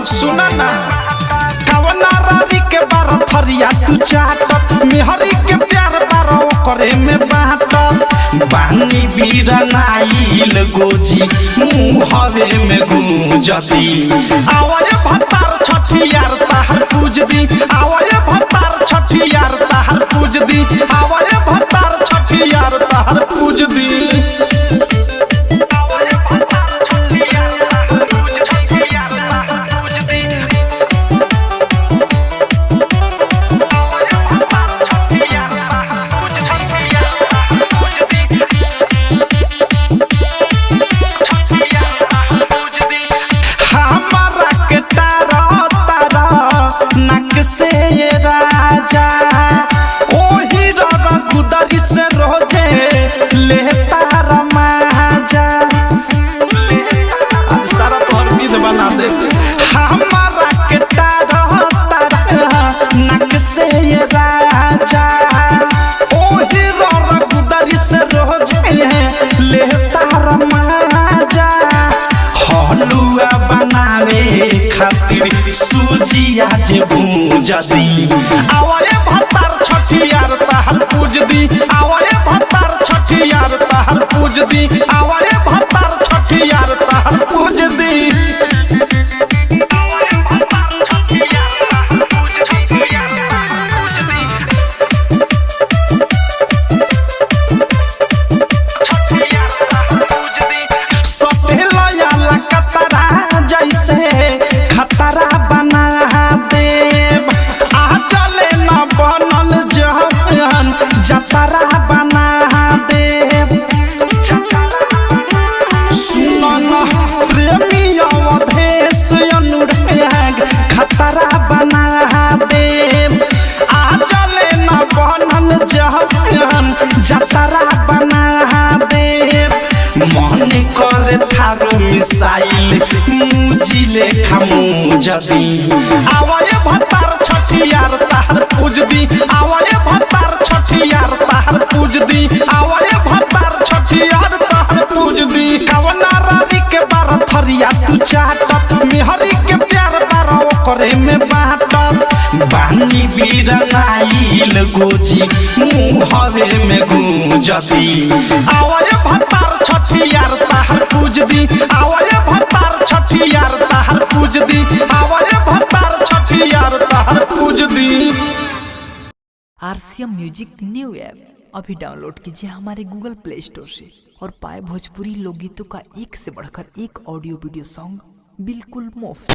सुना ना कवना रानी के बार थरिया तू चाटत मेहरी के प्यार बार करे में बाटत बानी बीरनाइल गोजी मुहवे में गूंजती। आवाए भतार छठियार ताहर पूज दी, आवाए भतार छठियार ताहर पूज दी, आवाए भतार छठियार ताहर पूज दी। हमारा के तारा तारा नक से ये राजा ओही रघुदरी से रोजे ले तारा माजा। आज सारा तोहर विध बना दे। हमारा के तारा तारा नक से ये राजा ओही रघुदरी से रोजे ले तारा माजा। हलुआ बनावे खातिर सूजिया जे भूजदी, आवाए भतार छठियार ताहर पूज दी, आवाए भतार छठियार ताहर पूज दी, आवाए भतार छठियार ताहर पूज दी। सतेलया लकतरा जैसे खतरा बना देव, आ चले न बनल जहन जतरा बना देव। सुन न प्रेमी अवधेश अनुराग खतरा बना देव, आ चले न बनल जहन जतरा बना देव। मन करे थारो मिसाइल मुजिले खामु जदी, आवाए भतार छठियार ताहर पूज दी, आवाए भतार छठियार ताहर पूज दी, आवाए भतार छठियार ताहर पूज दी। कवना रानी के बार थरिया तू चाटत मेहरी के प्यार बार करे में बाटत बानी बीरनाइल गोजी मुहवे में गूंजती। आवाए भतार छठियार ताहर पूज दी, आवाए भतार छठियार ताहर पूज दी, आवाए भतार छठियार ताहर पूज दी। आरसीएम म्यूजिक न्यू ऐप अभी डाउनलोड कीजिए हमारे गूगल प्ले स्टोर से और पाए भोजपुरी लोकगीतों का एक से बढ़कर एक ऑडियो वीडियो सॉन्ग बिल्कुल मुफ्त।